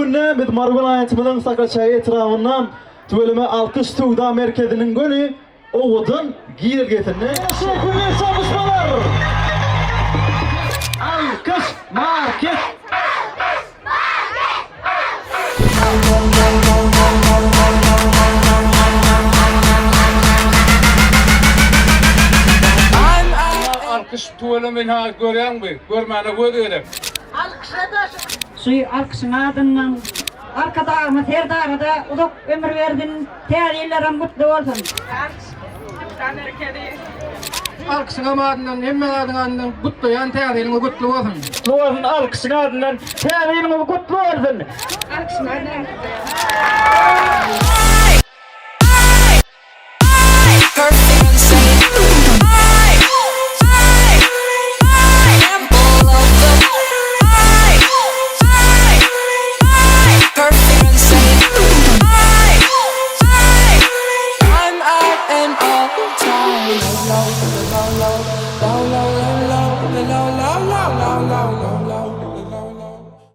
günde biz Mary welaýatymyzyň Sakaçaý etrabynda tüweleme Alkyş söwda merkeziniň göni owadan girelgesinde Şowhunly çapyşmalar! Alkyş market! Alkyş tüweleme ynha görýäňmi? Görmäne göz gerek. Şu alkyşyň adyndan Arkadagymyz Serdara-da uzak ömür bersin, Täze ýyllaram gutly bolsun! Alkyş söwda merkezi. Alkyşyňam adyndan hemme zadyň adyndan gutlaýan täze ýylyňyz gutly bolsun. Gutly bolsun Alkyşyň adyndan Täze ýylyňyz gutly bolsun. Alkyşyň adyndan gutlaýan.